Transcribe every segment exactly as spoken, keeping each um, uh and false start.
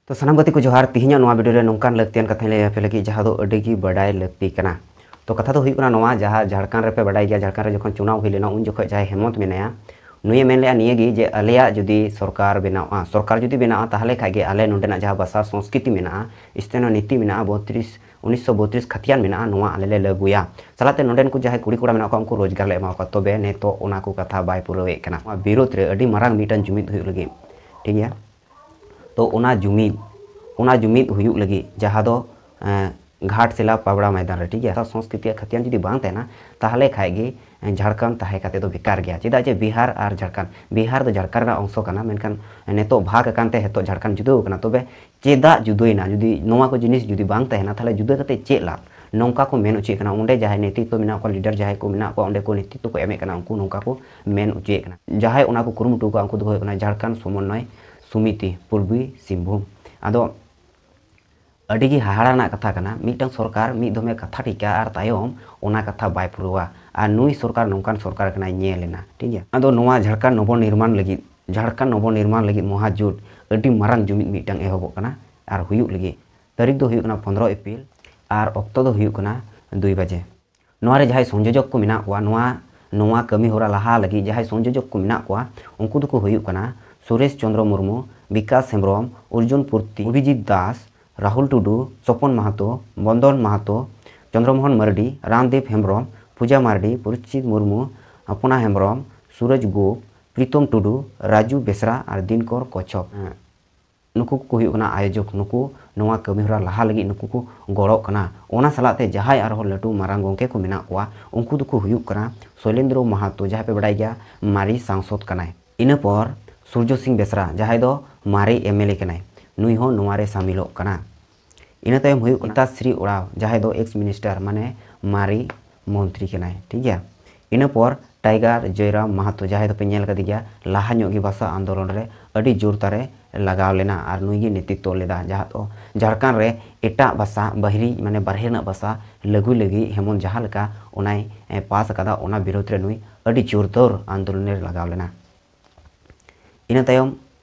ᱛᱚ ᱥᱟᱱᱟᱢ ᱜᱟᱛᱮ ᱠᱚ ᱡᱚᱦᱟᱨ᱾ ᱛᱤᱦᱤᱧᱟᱜ ᱱᱚᱣᱟ ᱵᱷᱤᱰᱤᱭᱳ ᱨᱮ ᱱᱚᱝᱠᱟᱱ ᱞᱟᱹᱠᱛᱤᱭᱟᱱ ᱠᱟᱛᱷᱟᱧ ᱞᱟᱹᱭ ᱟᱯᱮ ᱞᱟᱹᱜᱤᱫ, ᱡᱟᱦᱟᱸ ᱫᱚ ᱟᱹᱰᱤ ᱜᱮ ᱵᱟᱰᱟᱭ ᱞᱟᱹᱠᱛᱤ ᱠᱟᱱᱟ᱾ ᱛᱚ ᱠᱟᱛᱷᱟ ᱫᱚ ᱦᱩᱭᱩᱜ ᱠᱟᱱᱟ ᱱᱚᱣᱟ, ᱡᱟᱦᱟᱸ ᱡᱷᱟᱲᱠᱷᱚᱸᱰ ᱨᱮᱯᱮ ᱵᱟᱰᱟᱭ ᱜᱮᱭᱟ, ᱡᱷᱟᱲᱠᱷᱚᱸᱰ ᱨᱮ ᱡᱚᱠᱷᱚᱱ ᱪᱩᱱᱟᱣ ᱦᱩᱭ ᱞᱮᱱᱟ, ᱩᱱ ᱡᱚᱠᱷᱚᱱ ᱡᱟᱦᱟᱸᱭ ᱦᱮᱢᱚᱱᱛ ᱢᱮᱱᱟᱭᱟ, ᱱᱩᱭᱮ ᱢᱮᱱ ᱞᱮᱜᱼᱟ ᱱᱤᱭᱟᱹ ᱜᱮ ᱡᱮ ᱟᱞᱮᱭᱟᱜ ᱡᱩᱫᱤ ᱥᱚᱨᱠᱟᱨ ᱵᱮᱱᱟᱣᱜᱼᱟ, ᱥᱚᱨᱠᱟᱨ ᱡᱩᱫᱤ ᱵᱮᱱᱟᱜᱼᱟ, ᱛᱟᱦᱚᱞᱮ ᱠᱷᱟᱡ ᱜᱮ ᱟᱞᱮ ᱱᱚᱸᱰᱮᱱᱟᱜ ᱡᱟᱦᱟᱸ ᱵᱷᱟᱥᱟ ᱥᱚᱝᱥᱠᱨᱤᱛᱤ ᱢᱮᱱᱟᱜᱼᱟ, ᱥᱛᱷᱟᱱᱤᱭᱚ ᱱᱤᱛᱤ ᱢᱮᱱᱟᱜᱼᱟ, ᱵᱚᱛᱨᱤᱥ, ᱩᱱᱤᱥᱥᱚ ᱵᱚᱛᱨᱤᱥ ᱠᱷᱟᱛᱤᱭᱟᱱ ᱢᱮᱱᱟᱜᱼᱟ, ᱱᱚᱣᱟ ᱟᱞᱮ ᱞᱮ ᱞᱟᱹᱜᱩᱭᱟ᱾ ᱥᱟᱞᱟᱜ ᱛᱮ ᱱᱚᱸᱰᱮᱱ ᱠᱚ ᱡᱟᱦᱟᱸᱭ ᱠᱩᱲᱤ ᱠᱚᱲᱟ ᱢᱮᱱᱟᱜ ᱠᱚᱣᱟ, ᱩᱱᱠᱩ ᱨᱳᱡᱽᱜᱟᱨ ᱞᱮ ᱮᱢᱟ ᱠᱚᱣᱟ᱾ ᱛᱚᱵᱮ ᱱᱤᱛᱚᱜ ᱚᱱᱟ ᱠᱚ ᱠᱟᱛᱷᱟ ᱵᱟᱭ ᱯᱩᱨᱟᱹᱣᱮᱫ ᱠᱟᱱᱟ᱾ ᱱᱚᱣᱟ ᱵᱤᱨᱳᱫᱷ ᱨᱮ ᱟᱹᱰᱤ ᱢᱟᱨᱟᱝ ᱢᱤᱫᱴᱟᱝ ᱡᱩᱢᱤᱫ ᱦᱩᱭᱩᱜ ᱞᱟᱹᱜᱤᱫ, ᱴᱷᱤᱠ ᱜᱮᱭᱟ? ᱛᱚ ᱚᱱᱟ ᱡᱩᱢᱤᱫ, ᱚᱱᱟ ᱡᱩᱢᱤᱫ ᱦᱩᱭᱩᱜ ᱞᱟᱹᱜᱤᱫ, ᱡᱟᱦᱟᱸ ᱫᱚ, ᱮᱸ, ᱜᱷᱟᱴᱥᱤᱞᱟ ᱯᱟᱵᱽᱲᱟ ᱢᱚᱭᱫᱟᱱ ᱨᱮ, ᱴᱷᱤᱠ ᱜᱮᱭᱟ? ᱥᱚᱝᱥᱠᱨᱤᱛᱤ ᱟᱨ ᱠᱷᱟᱛᱤᱭᱟᱱ ᱡᱩᱫᱤ ᱵᱟᱝ ᱛᱟᱦᱮᱱᱟ, ᱛᱟᱦᱚᱞᱮ ᱠᱷᱟᱡ ᱜᱮ, ᱮᱸ, ᱡᱷᱟᱲᱠᱷᱚᱸᱰ ᱛᱟᱦᱮᱸ ᱠᱟᱛᱮ ᱫᱚ ᱵᱮᱠᱟᱨ ᱜᱮᱭᱟ᱾ ᱪᱮᱫᱟᱜ ᱡᱮ ᱵᱤᱦᱟᱨ ᱟᱨ ᱡᱷᱟᱲᱠᱷᱚᱸᱰ, ᱵᱤᱦᱟᱨ ᱫᱚ ᱡᱷᱟᱲᱠᱷᱚᱸᱰ ᱨᱮᱱᱟᱜ ᱚᱝᱥᱚ ᱠᱟᱱᱟ, ᱢᱮᱱᱠᱷᱟᱱ ᱱᱤᱛᱚᱜ ᱵᱷᱟᱜᱽ ᱟᱠᱟᱱ ᱛᱮ ᱱᱤᱛᱚᱜ ᱡᱷᱟᱲᱠᱷᱚᱸᱰ ᱡᱩᱫᱟᱹ ᱟᱠᱟᱱᱟ᱾ ᱛᱚᱵᱮ ᱪᱮᱫᱟᱜ ᱡᱩᱫᱟᱹᱭᱮᱱᱟ? ᱡᱩᱫᱤ ᱱᱚᱣᱟ ᱠᱚ ᱡᱤᱱᱤᱥ ᱡᱩᱫᱤ ᱵᱟᱝ ᱛᱟᱦᱮᱱᱟ, ᱛᱟᱦᱚᱞᱮ ᱡᱩᱫᱟᱹ ᱠᱟᱛᱮ ᱪᱮᱫ ᱞᱟᱵᱷ? ᱱᱚᱝᱠᱟ ᱠᱚ ᱢᱮᱱ ᱦᱚᱪᱚᱭᱮᱫ ᱠᱟᱱᱟ, ᱚᱸᱰᱮ ᱡᱟᱦᱟᱸᱭ ᱱᱮᱛᱨᱤᱛᱵ ᱢᱮᱱᱟᱜ ᱠᱚᱣᱟ, ᱞᱤᱰᱟᱨ ᱡᱟᱦᱟᱸᱭ ᱠᱚ ᱢᱮᱱᱟᱜ ᱠᱚᱣᱟ, ᱚᱸᱰᱮ ᱠᱚ ᱱᱮᱛᱨᱤᱛᱵ ᱠᱚ ᱮᱢᱮᱫ ᱠᱟᱱᱟ, ᱩᱱᱠᱩ ᱱᱚᱝᱠᱟ ᱠᱚ ᱢᱮᱱ ᱦᱚᱪᱚᱭᱮᱫ ᱠᱟᱱᱟ᱾ ᱡᱟᱦᱟᱸᱭ ᱚᱱᱟ ᱠᱚ ᱠᱩᱨᱩᱢᱩᱴᱩ ᱠᱟᱜᱼᱟ, ᱩᱱᱠᱩ ᱫᱚᱠᱚ ᱦᱩᱭᱩᱜ ᱠᱟᱱᱟ ᱡᱷᱟᱲᱠᱷᱚᱸᱰ ᱥᱚᱢᱚᱱᱱᱚᱭ ᱥᱚᱢᱤᱛᱤ ᱯᱩᱨᱵᱤ ᱥᱤᱝᱵᱷᱩᱢ᱾ ᱟᱫᱚ ᱟᱹᱰᱤ ᱜᱮ ᱦᱟᱦᱟᱲᱟ ᱨᱮᱱᱟᱜ ᱠᱟᱛᱷᱟ ᱠᱟᱱᱟ, ᱢᱤᱫᱴᱟᱝ ᱥᱚᱨᱠᱟᱨ ᱢᱤᱫ ᱫᱚᱢᱮ ᱠᱟᱛᱷᱟ ᱴᱷᱤᱠᱟ ᱟᱨ ᱛᱟᱭᱚᱢ ᱚᱱᱟ ᱠᱟᱛᱷᱟ ᱵᱟᱭ ᱯᱩᱨᱟᱹᱣᱟ᱾ ᱟᱨ ᱱᱩᱭ ᱥᱚᱨᱠᱟᱨ ᱱᱚᱝᱠᱟᱱ ᱥᱚᱨᱠᱟᱨ ᱠᱟᱱᱟᱭ, ᱧᱮᱞ ᱮᱱᱟ, ᱴᱷᱤᱠ ᱜᱮᱭᱟ? ᱟᱫᱚ ᱱᱚᱣᱟ ᱡᱷᱟᱲᱠᱷᱚᱸᱰ ᱱᱚᱵᱚ ᱱᱤᱨᱢᱟᱱ ᱞᱟᱹᱜᱤᱫ, ᱡᱷᱟᱲᱠᱷᱚᱸᱰ ᱱᱚᱵᱚ ᱱᱤᱨᱢᱟᱱ ᱞᱟᱹᱜᱤᱫ ᱢᱚᱦᱟᱡᱳᱴ ᱟᱹᱰᱤ ᱢᱟᱨᱟᱝ ᱡᱩᱢᱤᱫ ᱢᱤᱫᱴᱟᱝ ᱮᱦᱚᱵᱚᱜ ᱠᱟᱱᱟ ᱟᱨ ᱦᱩᱭᱩᱜ ᱞᱟᱹᱜᱤᱫ᱾ ᱛᱟᱹᱨᱤᱠᱷ ᱫᱚ ᱦᱩᱭᱩᱜ ᱠᱟᱱᱟ ᱯᱚᱱᱨᱚ ᱮᱯᱨᱤᱞ ᱟᱨ ᱚᱠᱛᱚ ᱫᱚ ᱦᱩᱭᱩᱜ ᱠᱟᱱᱟ ᱫᱩᱭ ᱵᱟᱡᱮ᱾ ᱱᱚᱣᱟ ᱨᱮ ᱡᱟᱦᱟᱸᱭ ᱥᱚᱝᱡᱳᱡᱚᱠ ᱠᱚ ᱢᱮᱱᱟᱜ ᱠᱚᱣᱟ, ᱱᱚᱣᱟ, ᱱᱚᱣᱟ ᱠᱟᱹᱢᱤ ᱦᱚᱨᱟ ᱞᱟᱦᱟ ᱞᱟᱹᱜᱤᱫ ᱡᱟᱦᱟᱸᱭ ᱥᱚᱝᱡᱳᱡᱚᱠ ᱠᱚ ᱢᱮᱱᱟᱜ ᱠᱚᱣᱟ, ᱩᱱᱠᱩ ᱫᱚᱠᱚ ᱦᱩᱭᱩᱜ ᱠᱟᱱᱟ ᱥᱩᱨᱮᱥ ᱪᱚᱸᱫᱽᱨᱚ ᱢᱩᱨᱢᱩ, ᱵᱤᱠᱟᱥ ᱦᱮᱢᱵᱨᱚᱢ, ᱚᱨᱡᱩᱱ ᱯᱩᱨᱛᱤ, ᱚᱵᱷᱤᱡᱤᱛ ᱫᱟᱥ, ᱨᱟᱦᱩᱞ ᱴᱩᱰᱩ, ᱥᱚᱯᱚᱱ ᱢᱟᱦᱟᱛᱚ, ᱵᱚᱱᱫᱚᱱ ᱢᱟᱦᱟᱛᱚ, ᱪᱚᱸᱫᱽᱨᱚᱢᱳᱦᱚᱱ ᱢᱟᱨᱰᱤ, ᱨᱟᱢᱫᱮᱵᱽ ᱦᱮᱢᱵᱨᱚᱢ, ᱯᱩᱡᱟ ᱢᱟᱨᱰᱤ, ᱯᱩᱨᱩᱪᱤᱛ ᱢᱩᱨᱢᱩ, ᱚᱯᱚᱱᱟ ᱦᱮᱢᱵᱨᱚᱢ, ᱥᱩᱨᱚᱡᱽ ᱜᱳᱯ, ᱯᱨᱤᱛᱚᱢ ᱴᱩᱰᱩ, ᱨᱟᱡᱩ ᱵᱮᱥᱨᱟ ᱟᱨ ᱫᱤᱱᱠᱚᱨ ᱠᱚᱪᱷᱚᱯ᱾ ᱱᱩᱠᱩ ᱠᱚᱠᱚ ᱦᱩᱭᱩᱜ ᱠᱟᱱᱟ ᱟᱭᱳᱡᱚᱠ, ᱱᱩᱠᱩ ᱱᱚᱣᱟ ᱠᱟᱹᱢᱤᱦᱚᱨᱟ ᱞᱟᱦᱟ ᱞᱟᱹᱜᱤᱫ ᱱᱩᱠᱩ ᱠᱚ ᱜᱚᱲᱚᱜ ᱠᱟᱱᱟ᱾ ᱚᱱᱟ ᱥᱟᱞᱟᱜ ᱛᱮ ᱡᱟᱦᱟᱸᱭ ᱟᱨᱦᱚᱸ ᱞᱟᱹᱴᱩ ᱢᱟᱨᱟᱝ ᱜᱚᱢᱠᱮ ᱠᱚ ᱢᱮᱱᱟᱜ ᱠᱚᱣᱟ, ᱩᱱᱠᱩ ᱫᱚᱠᱚ ᱦᱩᱭᱩᱜ ᱠᱟᱱᱟ ᱥᱚᱭᱞᱮᱱᱫᱨᱚ ᱢᱟᱦᱟᱛᱚ, ᱡᱟᱦᱟᱸᱭ ᱯᱮ ᱵᱟᱲᱟᱭ ᱜᱮᱭᱟ, ᱢᱟᱨᱮ ᱥᱟᱝᱥᱚᱫ ᱠᱟᱱᱟᱭ᱾ ᱤᱱᱟᱹ ᱯᱚᱨ ᱥᱩᱨᱡᱚ ᱥᱤᱝ ᱵᱮᱥᱨᱟ, ᱡᱟᱦᱟᱸᱭ ᱫᱚ ᱢᱟᱨᱮ ᱮᱢ ᱮᱞ ᱮ ᱠᱟᱱᱟᱭ, ᱱᱩᱭ ᱦᱚᱸ ᱱᱚᱣᱟ ᱨᱮ ᱥᱟᱢᱤᱞᱚᱜ ᱠᱟᱱᱟ᱾ ᱤᱱᱟᱹ ᱛᱟᱭᱚᱢ ᱦᱩᱭᱩᱜ ᱠᱟᱱᱟ ᱜᱤᱛᱟᱥᱨᱤ ᱳᱨᱟᱣ, ᱡᱟᱦᱟᱸᱭ ᱫᱚ ᱮᱠᱥ ᱢᱤᱱᱤᱥᱴᱟᱨ, ᱢᱟᱱᱮ ᱢᱟᱨᱮ ᱢᱚᱱᱛᱨᱤ ᱠᱟᱱᱟᱭ, ᱴᱷᱤᱠ ᱜᱮᱭᱟ᱾ ᱤᱱᱟᱹ ᱯᱚᱨ ᱴᱟᱭᱜᱟᱨ ᱡᱚᱭᱨᱟᱢ ᱢᱟᱦᱟᱛᱚ, ᱡᱟᱦᱟᱸᱭ ᱫᱚᱯᱮ ᱧᱮᱞ ᱠᱟᱫᱮ ᱜᱮᱭᱟ, ᱞᱟᱦᱟ ᱧᱚᱜ ᱜᱮ ᱵᱷᱟᱥᱟ ᱟᱱᱫᱳᱞᱚᱱ ᱨᱮ ᱟᱹᱰᱤ ᱡᱳᱨ ᱛᱟᱨᱮ ᱞᱟᱜᱟᱣ ᱞᱮᱱᱟ ᱟᱨ ᱱᱩᱭ ᱜᱮ ᱱᱮᱛᱨᱤᱛᱵᱚ ᱞᱮᱫᱟ, ᱡᱟᱦᱟᱸ ᱫᱚ ᱡᱷᱟᱲᱠᱷᱚᱸᱰ ᱨᱮ ᱮᱴᱟᱜ ᱵᱷᱟᱥᱟ, ᱵᱟᱦᱨᱤ, ᱢᱟᱱᱮ ᱵᱟᱨᱦᱮ ᱨᱮᱱᱟᱜ ᱵᱷᱟᱥᱟ ᱞᱟᱹᱜᱩᱭ ᱞᱟᱹᱜᱤᱫ ᱦᱮᱢᱚᱱ ᱡᱟᱦᱟᱸ ᱞᱮᱠᱟ ᱚᱱᱟᱭ, ᱮ, ᱯᱟᱥ ᱟᱠᱟᱫᱟ, ᱚᱱᱟ ᱵᱤᱨᱳᱫᱷ ᱨᱮ ᱱᱩᱭ ᱟᱹᱰᱤ ᱡᱳᱨᱫᱟᱨ ᱟᱱᱫᱳᱞᱚᱱ ᱨᱮ ᱞᱟᱜᱟᱣ ᱞᱮᱱᱟ᱾ ᱤᱱᱟᱹ ᱛᱟᱭᱚᱢ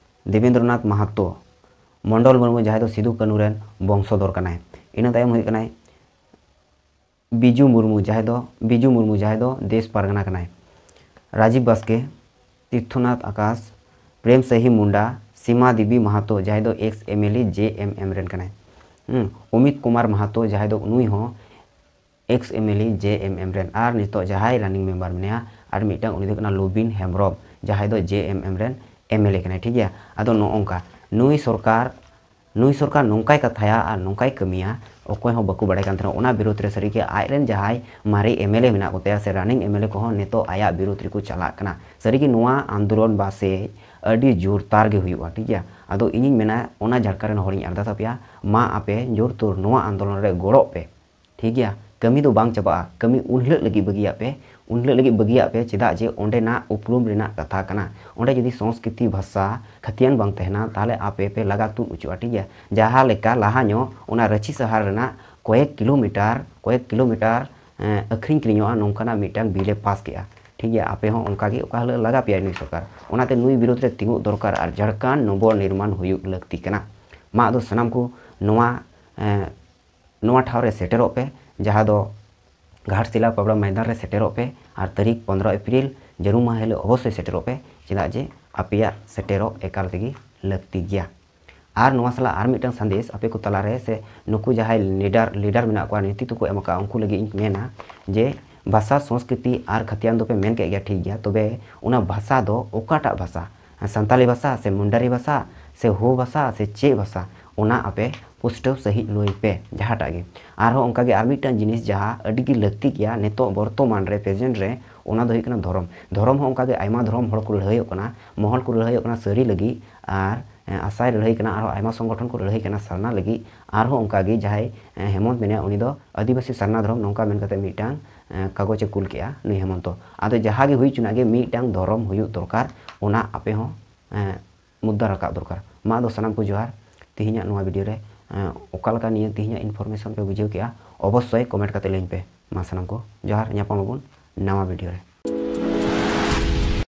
ᱫᱮᱵᱮᱱᱫᱨᱚᱱᱟᱛᱷ ᱢᱟᱦᱟᱛᱚ, ᱢᱚᱱᱰᱚᱞ ᱢᱩᱨᱢᱩ, ᱡᱟᱦᱟᱸᱭ ᱫᱚ ᱥᱤᱫᱩ ᱠᱟᱹᱱᱩ ᱨᱮᱱ ᱵᱚᱝᱥᱚᱫᱷᱚᱨ ᱠᱟᱱᱟᱭ᱾ ᱤᱱᱟᱹ ᱛᱟᱭᱚᱢ ᱦᱩᱭᱩᱜ ᱠᱟᱱᱟᱭ ᱵᱤᱡᱩ ᱢᱩᱨᱢᱩ, ᱡᱟᱦᱟᱸᱭ ᱫᱚ, ᱵᱤᱡᱩ ᱢᱩᱨᱢᱩ, ᱡᱟᱦᱟᱸᱭ ᱫᱚ ᱫᱮᱥ ᱯᱟᱨᱜᱟᱱᱟ ᱠᱟᱱᱟᱭ᱾ ᱨᱟᱡᱤᱵ ᱵᱟᱥᱠᱮ, ᱛᱤᱨᱛᱷᱚᱱᱟᱛᱷ ᱟᱠᱟᱥ, ᱯᱨᱮᱢ ᱥᱟᱦᱤ ᱢᱩᱱᱰᱟ, ᱥᱤᱢᱟ ᱫᱮᱵᱤ ᱢᱟᱦᱟᱛᱚ, ᱡᱟᱦᱟᱸᱭ ᱫᱚ ᱮᱠᱥ ᱮᱢ ᱮᱞ ᱮ ᱡᱮ ᱮᱢ ᱮᱢ ᱨᱮᱱ ᱠᱟᱱᱟᱭ᱾ ᱦᱩᱸ, ᱚᱢᱤᱛ ᱠᱩᱢᱟᱨ ᱢᱟᱦᱟᱛᱚ, ᱡᱟᱦᱟᱸᱭ ᱫᱚ ᱱᱩᱭ ᱦᱚᱸ ᱮᱠᱥ ᱮᱢ ᱮᱞ ᱮ ᱡᱮ ᱮᱢ ᱮᱢ ᱨᱮᱱ, ᱟᱨ ᱱᱤᱛᱚᱜ ᱡᱟᱦᱟᱸᱭ ᱨᱟᱱᱤᱝ ᱢᱮᱢᱵᱟᱨ ᱢᱮᱱᱟᱭᱟ, ᱟᱨ ᱢᱤᱫᱴᱟᱝ ᱩᱱᱤ ᱫᱚ ᱦᱩᱭᱩᱜ ᱠᱟᱱᱟ ᱞᱩᱵᱤᱱ ᱦᱮᱢᱵᱨᱚᱢ, ᱡᱟᱦᱟᱸᱭ ᱫᱚ ᱡᱮ ᱮᱢ ᱮᱢ ᱨᱮᱱ ᱮᱢ ᱮᱞ ᱮ ᱠᱟᱱᱟᱭ, ᱴᱷᱤᱠ ᱜᱮᱭᱟ᱾ ᱟᱫᱚ ᱱᱚᱜᱼᱚ ᱱᱚᱝᱠᱟ ᱱᱩᱭ ᱥᱚᱨᱠᱟᱨ, ᱱᱩᱭ ᱥᱚᱨᱠᱟᱨ ᱱᱚᱝᱠᱟᱭ ᱠᱟᱛᱷᱟᱭᱟ ᱟᱨ ᱱᱚᱝᱠᱟᱭ ᱠᱟᱹᱢᱤᱭᱟ, ᱚᱠᱚᱭ ᱦᱚᱸ ᱵᱟᱠᱚ ᱵᱟᱲᱟᱭ ᱠᱟᱱ ᱛᱟᱦᱮᱱᱟ᱾ ᱚᱱᱟ ᱵᱤᱨᱩᱫᱽ ᱨᱮ ᱥᱟᱹᱨᱤᱜᱮ ᱟᱡ ᱨᱮᱱ ᱡᱟᱦᱟᱸᱭ ᱢᱟᱨᱮ ᱮᱢ ᱮᱞ ᱮ ᱢᱮᱱᱟᱜ ᱠᱚᱛᱟᱭᱟ ᱥᱮ ᱨᱟᱱᱤᱝ ᱮᱢ ᱮᱞ ᱮ ᱠᱚᱦᱚᱸ ᱱᱤᱛᱚᱜ ᱟᱭᱟᱜ ᱵᱤᱨᱩᱫᱽ ᱨᱮᱠᱚ ᱪᱟᱞᱟᱜ ᱠᱟᱱᱟ᱾ ᱥᱟᱹᱨᱤᱜᱮ ᱱᱚᱣᱟ ᱟᱱᱫᱳᱞᱚᱱ ᱵᱟᱥᱮ ᱟᱹᱰᱤ ᱡᱳᱨᱫᱟᱨ ᱜᱮ ᱦᱩᱭᱩᱜᱼᱟ, ᱴᱷᱤᱠ ᱜᱮᱭᱟ᱾ ᱟᱫᱚ ᱤᱧᱤᱧ ᱢᱮᱱᱟ, ᱚᱱᱟ ᱡᱷᱟᱲᱠᱷᱚᱸᱰ ᱨᱮᱱ ᱦᱚᱲᱤᱧ ᱟᱨᱫᱟᱥ ᱟᱯᱮᱭᱟ, ᱢᱟ ᱟᱯᱮ ᱡᱳᱨ ᱛᱳᱨ ᱱᱚᱣᱟ ᱟᱱᱫᱳᱞᱚᱱ ᱨᱮ ᱜᱚᱲᱚᱜ ᱯᱮ, ᱴᱷᱤᱠ ᱜᱮᱭᱟ᱾ ᱠᱟᱹᱢᱤ ᱫᱚ ᱵᱟᱝ ᱪᱟᱵᱟᱜᱼᱟ, ᱠᱟᱹᱢᱤ ᱩᱱ ᱦᱤᱞᱳᱜ ᱞᱟᱹᱜᱤᱫ ᱵᱟᱹᱜᱤᱭᱟᱜ ᱯᱮ, ᱩᱱ ᱦᱤᱞᱳᱜ ᱞᱟᱹᱜᱤᱫ ᱵᱟᱹᱜᱤᱭᱟᱜ ᱯᱮ, ᱪᱮᱫᱟᱜ ᱡᱮ ᱚᱸᱰᱮᱱᱟᱜ ᱩᱯᱨᱩᱢ ᱨᱮᱱᱟᱜ ᱠᱟᱛᱷᱟ ᱠᱟᱱᱟ᱾ ᱚᱸᱰᱮ ᱡᱩᱫᱤ ᱥᱚᱝᱥᱠᱨᱤᱛᱤ, ᱵᱷᱟᱥᱟ, ᱠᱷᱟᱹᱛᱤᱭᱟᱱ ᱵᱟᱝ ᱛᱟᱦᱮᱱᱟ, ᱛᱟᱦᱚᱞᱮ ᱟᱯᱮ ᱯᱮ ᱞᱟᱜᱟ ᱛᱩᱫ ᱚᱪᱚᱜᱼᱟ, ᱴᱷᱤᱠ ᱜᱮᱭᱟ᱾ ᱡᱟᱦᱟᱸ ᱞᱮᱠᱟ ᱞᱟᱦᱟ ᱧᱚᱜ ᱚᱱᱟ ᱨᱟᱺᱪᱤ ᱥᱟᱦᱟᱨ ᱨᱮᱱᱟᱜ ᱠᱚᱭᱮᱠ ᱠᱤᱞᱳᱢᱤᱴᱟᱨ, ᱠᱚᱭᱮᱠ ᱠᱤᱞᱳᱢᱤᱴᱟᱨ, ᱮᱸ, ᱟᱹᱠᱷᱨᱤᱧ ᱠᱤᱨᱤᱧᱚᱜᱼᱟ, ᱱᱚᱝᱠᱟᱱᱟᱜ ᱢᱤᱫᱴᱟᱝ ᱵᱤᱞ ᱮ ᱯᱟᱥ ᱠᱮᱜᱼᱟ, ᱴᱷᱤᱠ ᱜᱮᱭᱟ᱾ ᱟᱯᱮ ᱦᱚᱸ ᱚᱱᱠᱟ ᱜᱮ ᱚᱠᱟ ᱦᱤᱞᱳᱜ ᱞᱟᱜᱟ ᱯᱮᱭᱟ ᱱᱩᱭ ᱥᱚᱨᱠᱟᱨ, ᱚᱱᱟᱛᱮ ᱱᱩᱭ ᱵᱤᱨᱩᱫᱽ ᱨᱮ ᱛᱤᱸᱜᱩᱜ ᱫᱚᱨᱠᱟᱨ ᱟᱨ ᱡᱷᱟᱲᱠᱷᱚᱸᱰ ᱱᱚᱵᱚ ᱱᱤᱨᱢᱟᱱ ᱦᱩᱭᱩᱜ ᱞᱟᱹᱠᱛᱤ ᱠᱟᱱᱟ᱾ ᱢᱟ ᱟᱫᱚ ᱥᱟᱱᱟᱢ ᱠᱚ ᱱᱚᱣᱟ, ᱮᱸ, ᱱᱚᱣᱟ ᱴᱷᱟᱶ ᱨᱮ ᱥᱮᱴᱮᱨᱚᱜ ᱯᱮ, ᱡᱟᱦᱟᱸ ᱫᱚ ᱜᱷᱟᱴᱥᱤᱞᱟ ᱯᱟᱵᱽᱲᱟ ᱢᱚᱭᱫᱟᱱ ᱨᱮ ᱥᱮᱴᱮᱨᱚᱜ ᱯᱮ ᱟᱨ ᱛᱟᱹᱨᱤᱠᱷ ᱯᱚᱱᱨᱚ ᱮᱯᱨᱤᱞ ᱡᱟᱹᱨᱩᱢ ᱢᱟᱦᱟ ᱦᱤᱞᱳᱜ ᱚᱵᱚᱥᱥᱳᱭ ᱥᱮᱴᱮᱨᱚᱜ ᱯᱮ, ᱪᱮᱫᱟᱜ ᱡᱮ ᱟᱯᱮᱭᱟᱜ ᱥᱮᱴᱮᱨᱚᱜ ᱮᱠᱟᱞ ᱛᱮᱜᱮ ᱞᱟᱹᱠᱛᱤ ᱜᱮᱭᱟ᱾ ᱟᱨ ᱱᱚᱣᱟ ᱥᱟᱞᱟᱜ ᱟᱨ ᱢᱤᱫᱴᱟᱝ ᱥᱟᱸᱫᱮᱥ ᱟᱯᱮ ᱠᱚ ᱛᱟᱞᱟᱨᱮ ᱥᱮ ᱱᱩᱠᱩ ᱡᱟᱦᱟᱸᱭ ᱞᱤᱰᱟᱨ, ᱞᱤᱰᱟᱨ ᱢᱮᱱᱟᱜ ᱠᱚᱣᱟ, ᱱᱮᱛᱨᱤᱛᱵ ᱠᱚ ᱮᱢ ᱟᱠᱟᱫᱼᱟ, ᱩᱱᱠᱩ ᱞᱟᱹᱜᱤᱫ ᱤᱧ ᱢᱮᱱᱟ ᱡᱮ ᱵᱷᱟᱥᱟ, ᱥᱚᱝᱥᱠᱨᱤᱛᱤ ᱟᱨ ᱠᱷᱟᱛᱤᱭᱟᱱ ᱫᱚᱯᱮ ᱢᱮᱱ ᱠᱮᱫ ᱜᱮᱭᱟ, ᱴᱷᱤᱠ ᱜᱮᱭᱟ, ᱛᱚᱵᱮ ᱚᱱᱟ ᱵᱷᱟᱥᱟ ᱫᱚ ᱚᱠᱟᱴᱟᱜ ᱵᱷᱟᱥᱟ? ᱥᱟᱱᱛᱟᱞᱤ ᱵᱷᱟᱥᱟ ᱥᱮ ᱢᱩᱱᱰᱟᱨᱤ ᱵᱷᱟᱥᱟ ᱥᱮ ᱦᱳ ᱵᱷᱟᱥᱟ ᱥᱮ ᱪᱮᱫ ᱵᱷᱟᱥᱟ? ᱚᱱᱟ ᱟᱯᱮ ᱯᱩᱥᱴᱟᱹᱣ ᱥᱟᱺᱦᱤᱡ ᱞᱟᱹᱭ ᱯᱮ, ᱡᱟᱦᱟᱸᱴᱟᱜ ᱜᱮ᱾ ᱟᱨᱦᱚᱸ ᱚᱱᱠᱟᱜᱮ ᱟᱨ ᱢᱤᱫᱴᱟᱝ ᱡᱤᱱᱤᱥ ᱡᱟᱦᱟᱸ ᱟᱹᱰᱤ ᱜᱮ ᱞᱟᱹᱠᱛᱤ ᱜᱮᱭᱟ ᱱᱤᱛᱚᱜ ᱵᱚᱨᱛᱚᱢᱟᱱ ᱨᱮ, ᱯᱨᱮᱡᱮᱱᱴ ᱨᱮ, ᱚᱱᱟ ᱫᱚ ᱦᱩᱭᱩᱜ ᱠᱟᱱᱟ ᱫᱷᱚᱨᱚᱢ᱾ ᱫᱷᱚᱨᱚᱢ ᱦᱚᱸ ᱚᱱᱠᱟᱜᱮ ᱟᱭᱢᱟ ᱫᱷᱚᱨᱚᱢ ᱦᱚᱲ ᱠᱚ ᱞᱟᱹᱲᱦᱟᱹᱭᱚᱜ ᱠᱟᱱᱟ, ᱢᱚᱦᱚᱞ ᱠᱚ ᱞᱟᱹᱲᱦᱟᱹᱭᱚᱜ ᱠᱟᱱᱟ ᱥᱟᱹᱨᱤ ᱞᱟᱹᱜᱤᱫ, ᱟᱨ ᱮᱸ, ᱟᱥᱟᱭ ᱞᱟᱹᱲᱦᱟᱹᱭ ᱠᱟᱱᱟ, ᱟᱨᱦᱚᱸ ᱟᱭᱢᱟ ᱥᱚᱝᱜᱚᱴᱷᱚᱱ ᱠᱚ ᱞᱟᱹᱲᱦᱟᱹᱭ ᱠᱟᱱᱟ ᱥᱟᱨᱱᱟ ᱞᱟᱹᱜᱤᱫ᱾ ᱟᱨᱦᱚᱸ ᱚᱱᱠᱟᱜᱮ ᱡᱟᱦᱟᱸᱭ, ᱮᱸ, ᱦᱮᱢᱚᱱᱛ ᱢᱮᱱᱟᱭᱟ, ᱩᱱᱤ ᱫᱚ ᱟᱹᱫᱤᱵᱟᱹᱥᱤ ᱥᱟᱨᱱᱟ ᱫᱷᱚᱨᱚᱢ ᱱᱚᱝᱠᱟ ᱢᱮᱱ ᱠᱟᱛᱮ ᱢᱤᱫᱴᱟᱝ, ᱮᱸ, ᱠᱟᱜᱚᱡᱽ ᱮ ᱠᱩᱞ ᱠᱮᱜᱼᱟ ᱱᱩᱭ ᱦᱮᱢᱚᱱᱛᱚ᱾ ᱟᱫᱚ ᱡᱟᱦᱟᱸ ᱜᱮ ᱦᱩᱭ ᱦᱚᱪᱚᱱᱟᱜ ᱜᱮ, ᱢᱤᱫᱴᱟᱝ ᱫᱷᱚᱨᱚᱢ ᱦᱩᱭᱩᱜ ᱫᱚᱨᱠᱟᱨ, ᱚᱱᱟ ᱟᱯᱮ ᱦᱚᱸ, ᱮᱸ, ᱢᱩᱫᱽᱫᱟ ᱨᱟᱠᱟᱵ ᱫᱚᱨᱠᱟᱨ᱾ ᱢᱟ ᱟᱫᱚ ᱥᱟᱱᱟᱢ ᱠᱚ ᱡᱚᱦᱟᱨ᱾ ᱛᱮᱦᱮᱧᱟᱜ ᱱᱚᱣᱟ ᱵᱷᱤᱰᱤᱭᱳ ᱨᱮ, ᱮᱸ, ᱚᱠᱟ ᱞᱮᱠᱟ ᱱᱤᱭᱟᱹ ᱛᱮᱦᱮᱧᱟᱜ ᱤᱱᱯᱷᱚᱨᱢᱮᱥᱚᱱ ᱯᱮ ᱵᱩᱡᱷᱟᱹᱣ ᱠᱮᱜᱼᱟ, ᱚᱵᱚᱥᱥᱳᱭ ᱠᱚᱢᱮᱱᱴ ᱠᱟᱛᱮ ᱞᱟᱹᱭᱟᱹᱧ ᱯᱮ᱾ ᱢᱟ ᱥᱟᱱᱟᱢ ᱠᱚ ᱡᱚᱦᱟᱨ, ᱧᱟᱯᱟᱢ ᱟᱵᱚᱱ ᱱᱟᱣᱟ ᱵᱷᱤᱰᱤᱭᱳ ᱨᱮ᱾